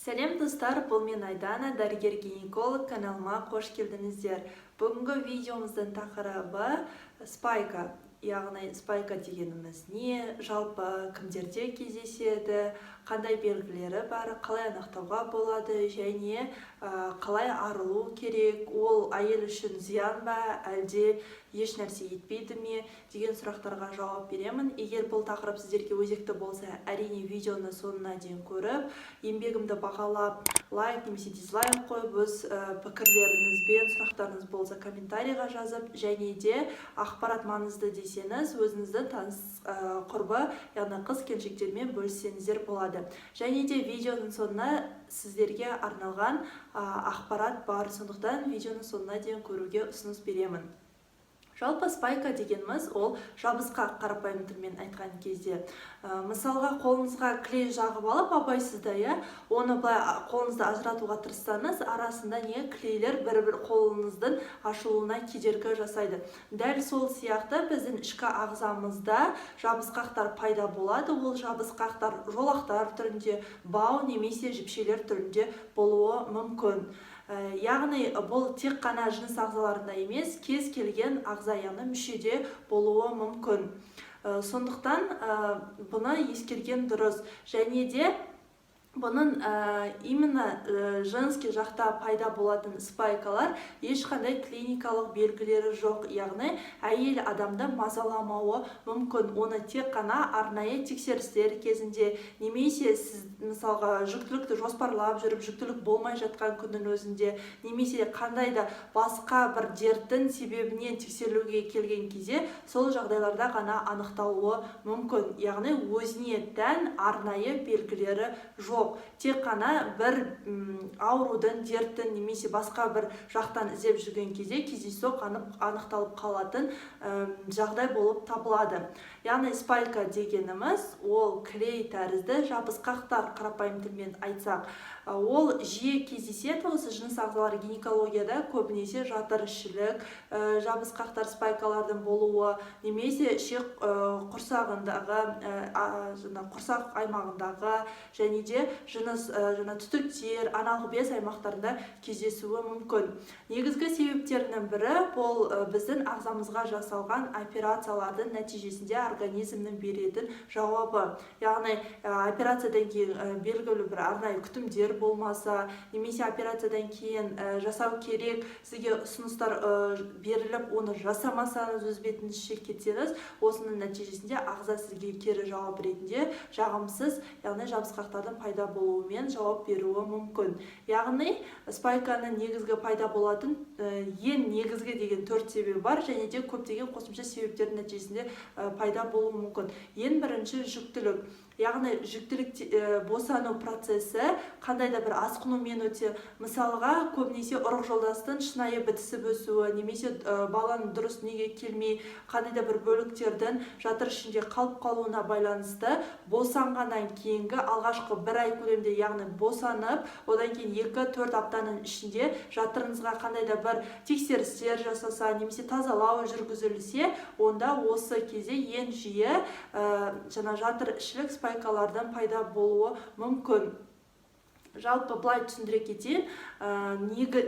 Сәлем, достар! Бұл мен, Айдана, дәрігер гинеколог. Каналыма қош келдіңіздер! Бүгінгі видеомыздың тақырыбы – спайка. Яғни спайка дегеніміз не, жалпы кімдерде кездеседі, қандай белгілері бар, қалай анықтауға болады және қалай арылу керек, ол әйел үшін зиян ба, әлде еш нәрсе етпейді ме деген сұрақтарға жауап беремін. Егер бұл тақырып сіздерге өзекті болса, әрине, видеоны соңына дейін көріп, еңбегімді бағалап, лайк немесе дизлайк қойып, өз пікірлеріңізбен, сұрақтарыңыз болса, комментарийға жазып және де ақпарат маңызды десеңіз, өзіңіздің таныс, құрбы, яғни қыз келіншектермен бөліссеңіздер болады. Және де видеоның соңына сіздерге арналған ақпарат бар, сондықтан видеоның соңына дейін көруге ұсыныс беремін. Жалпы, спайка дегеніміз – ол жабысқақ, қарапайым тілмен айтқан кезде. Мысалға, қолыңызға клей жағып алып абайсызда, иә, оны былай қолыңызды ажыратуға тырыссаңыз, арасында не клейлер бір бір қолыңыздың ашылуына кедергі жасайды. Дәл сол сияқты біздің ішкі ағзамызда жабысқақтар пайда болады. Ол жабысқақтар жолақтар түрінде, бау немесе жіпшелер түрінде болуы мүмкін. Яғни бұл тек қана жыныс ағзаларында емес, кез келген ағза, яғни мүшеде болуы мүмкін. Сондықтан бұны ескерген дұрыс. Және де бұның именно женский жақта пайда болатын спайкалар ешқандай клиникалық белгілері жоқ, яғни әйел адамды мазаламауы мүмкін. Оны тек қана арнайы тексерістер кезінде немесе сіз, мысалға, жүктілікті жоспарлап жүріп, жүктілік болмай жатқан күннің өзінде немесе қандай да басқа бір дерттің себебінен тексерілуге келген кезде, сол жағдайларда ғана анықталуы мүмкін. Яғни өзіне тән арнайы белгілері жоқ, тек қана бір аурудың, дерттің немесе басқа бір жақтан іздеп жүрген кезде кездейсоқ анықталып қалатын жағдай болып табылады. Яғни спайка дегеніміз – ол клей тәрізді жабысқақтар, қарапайым тілмен айтсақ. Ол жиі кездеседі осы жыныс ағзалары, гинекологияда көбінесе жатыр ішілік жабысқақтар, спайкалардың болуы немесе ішек құрсағындағы, жаңа құрсақ аймағындағы және де жыныс жаңа түтіктер, аналық без аймақтарында кездесуі мүмкін. Негізгі себептерінің бірі – бұл біздің ағзамызға жасалған операциялардың нәтижесінде организмнің беретін жауабы. Яғни операциядан кейін белгілі бір арнайы күтімдер болмаса немесе операциядан кейін жасау керек сізге ұсыныстар беріліп, оны жасамасаңыз, өз бетіңізше кетсеңіз, осының нәтижесінде ағза сізге кері жауап ретінде жағымсыз, яғни жабысқақтардың пайда болуымен жауап беруі мүмкін. Яғни спайканың негізгі пайда болатын ең негізгі деген төрт себебі бар және де көптеген қосымша себептердің нәтижесінде пайда болуы мүмкін. Ең бірінші – жүктілік. Яғни жүктілік, босану процесі қандай да бір асқынумен өте, мысалға, көбінесе ұрық жолдастың шынайы бітісіп өсуі немесе баланың дұрыс дүниеге келмей, қандай да бір бөліктердің жатыр ішінде қалып қалуына байланысты босанғаннан кейінгі алғашқы бір ай көлемінде, яғни босанып, одан кейін 2-4 аптаның ішінде жатырыңызға қандай да бір тексерістер жасаса немесе тазалау жүргізілсе, онда осы кезде ең жиі жаңа жатыр ішілік спайкалардың пайда болуы мүмкін. Жалпы, былай түсіндіре кетейін, неге,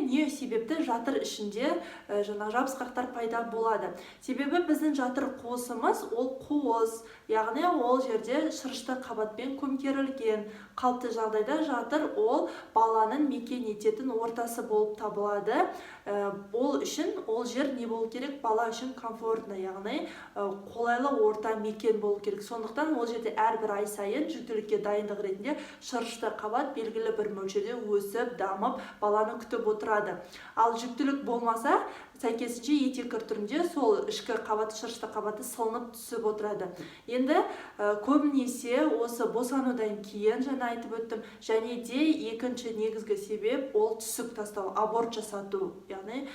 не себепті жатыр ішінде жаңағы жабысқақтар пайда болады. Себебі біздің жатыр қуысымыз – ол қуыс, яғни ол жерде шырышты қабатпен көмкерілген. Қалыпты жағдайда жатыр ол баланың мекен ететін ортасы болып табылады. Ол үшін ол жер не болу керек? Бала үшін комфортно, яғни қолайлы орта, мекен болу керек. Сондықтан ол жерде әрбір ай сайын жүктілікке дайындық ретінде шырышты қабат белгілі бір мөлшерде өсіп, дамып, баланы күтіп отырады. Ал жүктілік болмаса, сәйкесінше етеккір түрінде сол ішкі қабат, шырышты қабаты сылынып түсіп отырады. Енді көбінесе осы босанудан кейін, жаңа айтып өттім, және де екінші негізгі себеп – ол түсік тастау, аборт жасату. Яғни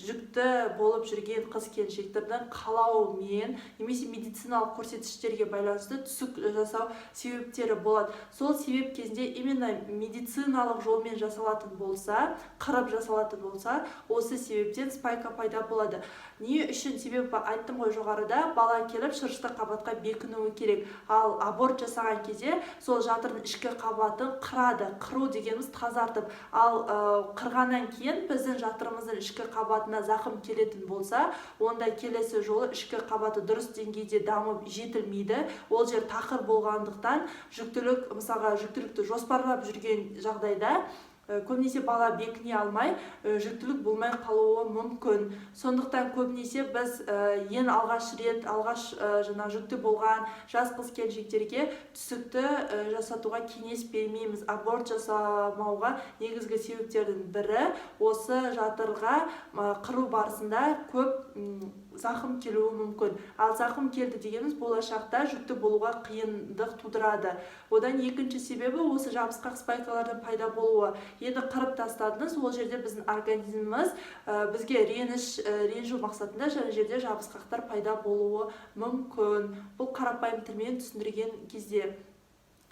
жүкті болып жүрген қыз келіншектердің қалауымен немесе медициналық көрсеткіштерге байланысты түсік жасау себептері болады. Сол себеп кезінде именно медициналық жолмен жасалатын болса, қырып жасалатын болса, осы Осы себептен спайка пайда болады. Не үшін? Себебі айттым ғой жоғарыда, бала келіп шырышты қабатқа бекінуі керек. Ал аборт жасаған кезде сол жатырдың ішкі қабатын қырады. Қыру дегеніміз тазартып. Ал қырғаннан кейін біздің жатырымыздың ішкі қабатына зақым келетін болса, онда келесі жолы ішкі қабаты дұрыс деңгейде дамып жетілмейді. Ол жер тақыр болғандықтан жүктілік, мысалға, жүктілікті жоспарлап жүрген жағдайда көбінесе бала бекіне алмай, жүктілік болмай қалуы мүмкін. Сондықтан көбінесе біз ең алғаш рет алғаш жаңа жүкті болған жас қыз келіншектерге түсікті жасатуға кеңес бермейміз. Аборт жасамауға негізгі себептердің бірі осы жатырға қыру барысында көп зақым келуі мүмкін. Ал зақым келді дегеніміз болашақта жүкті болуға қиындық тудырады. Одан екінші себебі осы жабысқақ спайкалардың пайда болуы. Енді қырып тастадыңыз, ол жерде біздің организміміз бізге ренжу мақсатында жаңа жерде жабысқақтар пайда болуы мүмкін. Бұл қарапайым тілмен түсіндірген кезде.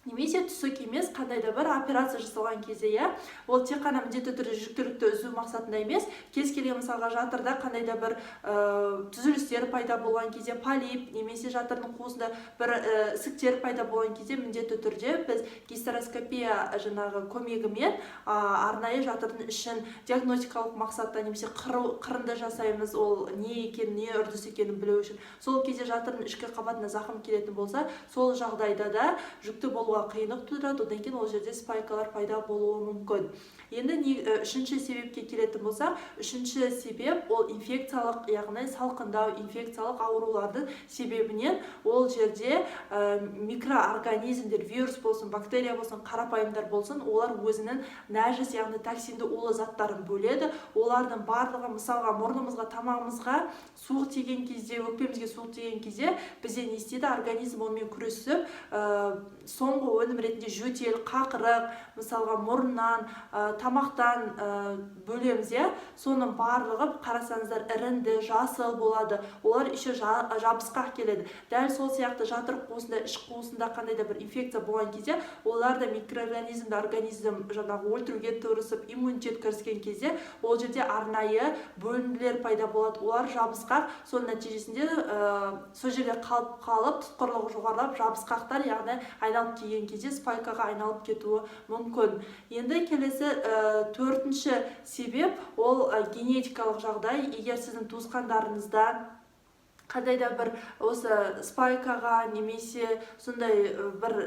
Немесе түсік емес, қандай да бір операция жасалған кезде, иә, ол тек қана міндетті түрде жүктілікті үзу мақсатында емес, кез келген, мысалға, жатырда қандай да бір түзілістер пайда болған кезде, полип немесе жатырдың қуысында бір ісіктер пайда болған кезде, міндетті түрде біз гистероскопия жаңағы көмегімен арнайы жатырдың ішін диагностикалық мақсатта немесе қырынды жасаймыз, ол не екенін, не үрдіс екенін білу үшін. Сол кезде жатырдың ішкі қабатына зақым келетін болса, сол жағдайда да жүкті болуға қиындық тудырады. Одан кейін ол жерде спайкалар пайда болуы мүмкін. Енді үшінші себепке келетін болсақ, үшінші себеп ол инфекциялық, яғни салқындау инфекциялық аурулардың себебінен ол жерде микроорганизмдер, вирус болсын, бактерия болсын, қарапайымдар болсын, олар өзінің нәжіс, яғни токсинді улы заттарын бөледі. Олардың барлығы, мысалға, мұрнымызға, тамағымызға суық тиген кезде, өкпемізге суық тиген кезде бізде не істейді организм? Онымен күресіп, соңғы өнім ретінде жөтел, қақырық, мысалға, мұрыннан, тамақтан бөлеміз, иә. Соның барлығы, қарасаңыздар, ірінді, жасыл болады, олар еще жабысқақ келеді. Дәл сол сияқты жатыр қуысында, іш қуысында қандай да бір инфекция болған кезде, олар да микроорганизмді организм жаңағы өлтіруге тырысып, иммунитет кіріскен кезде ол жерде арнайы бөлінділер пайда болады, олар жабысқақ. Соның нәтижесінде сол жерде қалып қалып, тұтқырлығы жоғарылап, жабысқақтар, яғни айналып келген кезде спайкаға айналып кетуі мүмкін. Енді келесі төртінші себеп ол генетикалық жағдай. Егер сіздің туысқандарыңызда қандай да бір осы спайкаға немесе сондай бір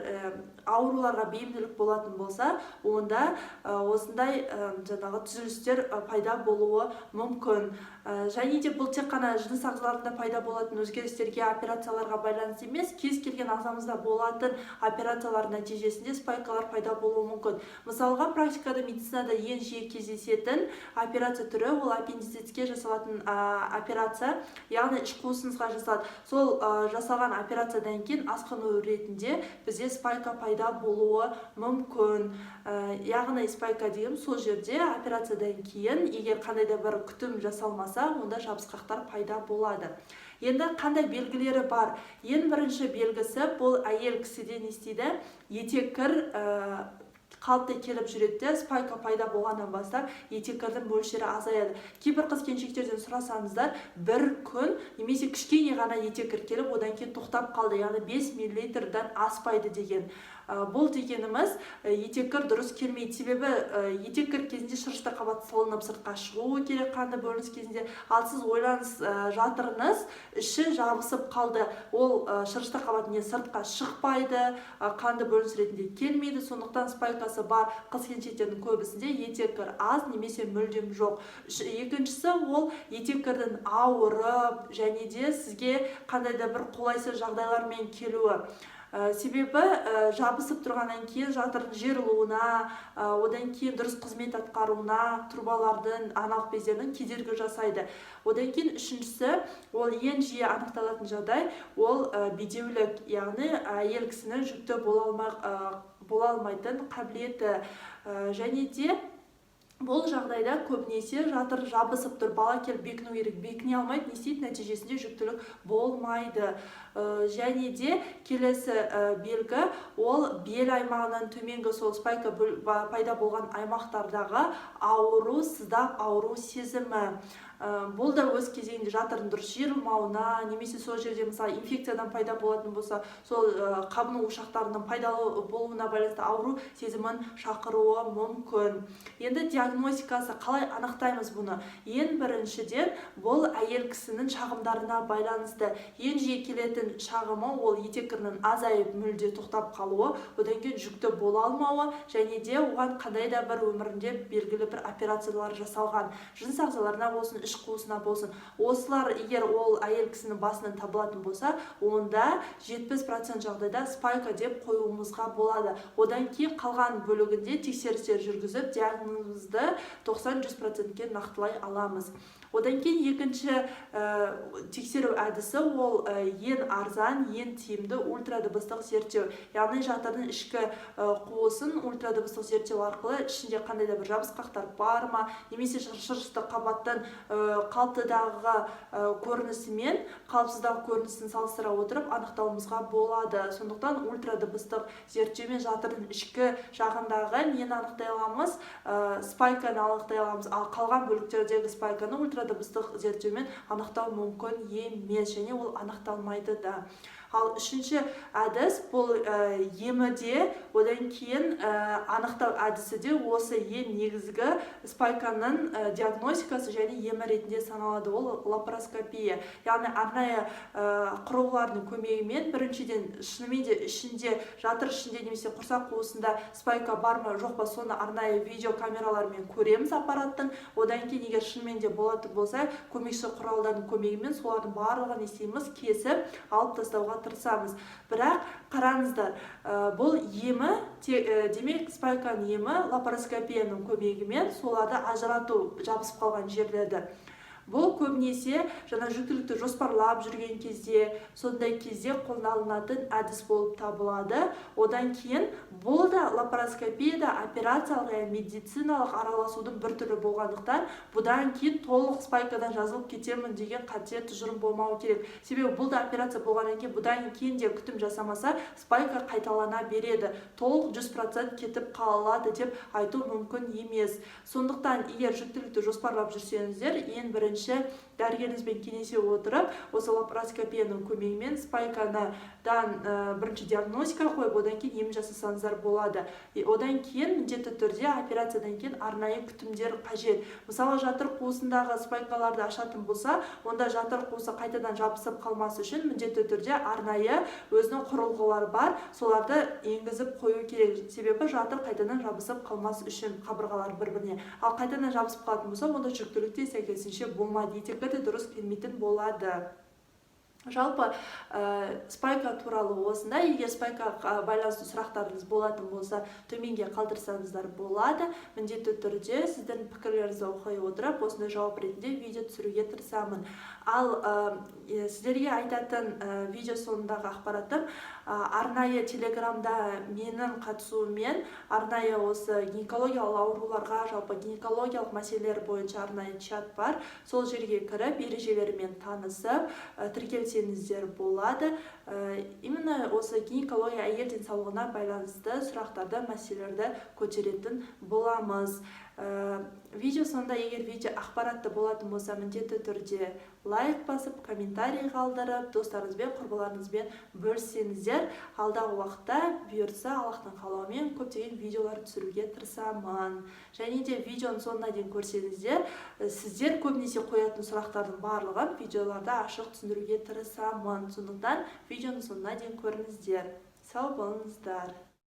ауруларға бейімділік болатын болса, онда осындай жаңағы түзілістер пайда болуы мүмкін. Және де бұл тек қана жыныс ағзаларында пайда болатын өзгерістерге, операцияларға байланысты емес, кез келген ағзамызда болатын операциялар нәтижесінде спайкалар пайда болуы мүмкін. Мысалға, практикада, медицинада ең жиі кездесетін операция түрі ол аппендицитке жасалатын операция, яғни іш қуысыңызға жасалады. Сол жасалған операциядан кейін асқыну ретінде бізде спайка пайда болуы мүмкін. Яғни спайка деген сол жерде операциядан кейін, егер қандай да бір күтім жасалмаса, онда жабысқақтар пайда болады. Енді қандай белгілері бар? Ең бірінші белгісі бұл әйел кісіде не істейді? Етеккір қалыпты келіп жүреді де, спайка пайда болғаннан бастап етеккірдің мөлшері азаяды. Кейбір қыз келіншектерден сұрасаңыздар, бір күн немесе кішкене ғана етеккір келіп, одан кейін тоқтап қалды, яғни 5 миллилитрдан аспайды деген. Бұл дегеніміз етеккір дұрыс келмейді, себебі етеккір кезінде шырышты қабат сылынып сыртқа шығуы керек қанды бөлініс кезінде. Ал сіз ойлаңыз, жатырыңыз іші жабысып қалды, ол шырышты қабат не сыртқа шықпайды, қанды бөлініс ретінде келмейді. Сондықтан спайкасы бар қыз келіншектердің көбісінде етеккір аз немесе мүлдем жоқ. Екіншісі ол етеккірдің ауырып және де сізге қандай да бір қолайсыз жағдайлармен келуі. Себебі жабысып тұрғаннан кейін жатырдың жиырылуына, одан кейін дұрыс қызмет атқаруына трубалардың, аналық бездердің кедергі жасайды. Одан кейін үшіншісі ол ең жиі анықталатын жағдай, ол бедеулік, яғни әйел кісінің жүкті бола алмайтын қабілеті. Және де Бұл жағдайда көбінесе жатыр жабысып тұр, бала келіп бекіну керек, бекіне алмайды. Не істейді? Нәтижесінде жүктілік болмайды. Және де келесі белгі ол бел аймағынан төменгі сол спайка пайда болған аймақтардағы ауру, сыздап ауру сезімі. Бұл да өз кезегінде жатырдың дұрыс жиырылмауына немесе сол жерде, мысалы, инфекциядан пайда болатын болса, сол қабыну ошақтарының пайдалы болуына байланысты ауру сезімін шақыруы мүмкін. Енді диагностикасы, қалай анықтаймыз бұны? Ең біріншіден, бұл әйел кісінің шағымдарына байланысты. Ең жиі келетін шағымы ол етеккірінің азайып, мүлде тоқтап қалуы, одан кейін жүкті бола алмауы және де оған қандай да бір өмірінде белгілі бір операциялар жасалған, жыныс ағзаларына болсын, іш қуысына болсын. Осылар егер ол әйел кісінің басынан табылатын болса, онда 70% жағдайда спайка деп қоюымызға болады. Одан кейін қалған бөлігінде тексерістер жүргізіп, диагнозды 90-100%-ке нақтылай аламыз. Одан кейін екінші тексеру әдісі ол ең арзан, ең тиімді ультрадыбыстық зерттеу, яғни жатырдың ішкі қуысын ультрадыбыстық зерттеу арқылы ішінде қандай да бір жабысқақтар бар ма немесе шырышты қабаттың қалыптыдағы көрінісі мен қалыпсыздағы көрінісін салыстыра отырып анықтауымызға болады. Сондықтан ультрадыбыстық зерттеумен жатырдың ішкі жағындағы нені анықтай аламыз? Спайканы анықтай аламыз. Ал қалған бөліктердегі спайканы ультрадыбыстық зерттеумен анықтау мүмкін емес және ол анықталмайды да. Ал үшінші әдіс бұл емі де, одан кейін анықтау әдісі де осы ең негізгі спайканың диагностикасы және емі ретінде саналады. Ол лапароскопия, яғни арнайы құрылғылардың көмегімен біріншіден, шынымен де ішінде, жатыр ішінде немесе құрсақ қуысында спайка бар ма, жоқ па, соны арнайы видеокамералармен көреміз аппараттың. Одан кейін егер шынымен де болатын болса, көмекші құралдардың көмегімен солардың барлығын не істейміз? Кесіп алып тастауға тырысамыз. Бірақ қараңыздар, бұл емі демек, спайканың емі лапароскопияның көмегімен соларды ажырату, жабысып қалған жерлерді. Бұл көбінесе жаңа жүктілікті жоспарлап жүрген кезде, сондай кезде қолданылатын әдіс болып табылады. Одан кейін бұл да, лапароскопия да операциялық, яғни медициналық араласудың бір түрі болғандықтан, бұдан кейін толық спайкадан жазылып кетемін деген қате тұжырым болмауы керек. Себебі бұл да операция болғаннан кейін, бұдан кейін де күтім жасамаса, спайка қайталана береді. Толық 100% кетіп қалады деп айту мүмкін емес. Сондықтан егер жүктілікті жоспарлап жүрсеңіздер, ең бірінші дәрігеріңізбен кеңесе отырып, осы лапароскопияның көмегімен спайкадан бірінші диагностика қойып, одан кейін ем жасасаңыздар болады. И одан кейін міндетті түрде операциядан кейін арнайы күтімдер қажет. Мысалы, жатыр қуысындағы спайкаларды ашатын болса, онда жатыр қуысы қайтадан жабысып қалмас үшін міндетті түрде арнайы өзінің құрылғылары бар, соларды енгізіп қою керек. Себебі жатыр қайтадан жабысып қалмас үшін, қабырғалар бір біріне. Ал қайтадан жабысып қалатын болса, онда жүктілік те сәйкесінше болмайды, етеккір де дұрыс келмейтін болады. Жалпы спайка туралы осындай. Егер спайкаға байланысты сұрақтарыңыз болатын болса, төменге қалдырсаңыздар болады. Міндетті түрде сіздің пікірлеріңізді оқи отырып, осындай жауап ретінде видео түсіруге тырысамын. Ал сіздерге айтатын видео соңындағы ақпаратым арнайы Телеграмда менің қатысуыммен арнайы осы гинекологиялық ауруларға, жалпы гинекологиялық мәселелер бойынша арнайы чат бар. Сол жерге кіріп, ережелерімен танысып, тіркелсеңіздер болады. Именно осы гинекология, әйел денсаулығына байланысты сұрақтарды, мәселелерді көтеретін боламыз. Видео соңында егер видео ақпаратты болатын болса, міндетті түрде лайк басып, комментарий қалдырып, достарыңызбен, құрбыларыңызбен бөліссеңіздер. Алдағы уақытта, бұйыртса, Аллахтың қалауымен көптеген видеолар түсіруге тырысамын. Және де видеоның соңына дейін көрсеңіздер, сіздер көбінесе қоятын сұрақтардың барлығын видеоларда ашық түсіндіруге тырысамын. Сондықтан видеоның соңына дейін көріңіздер. Сау болыңыздар.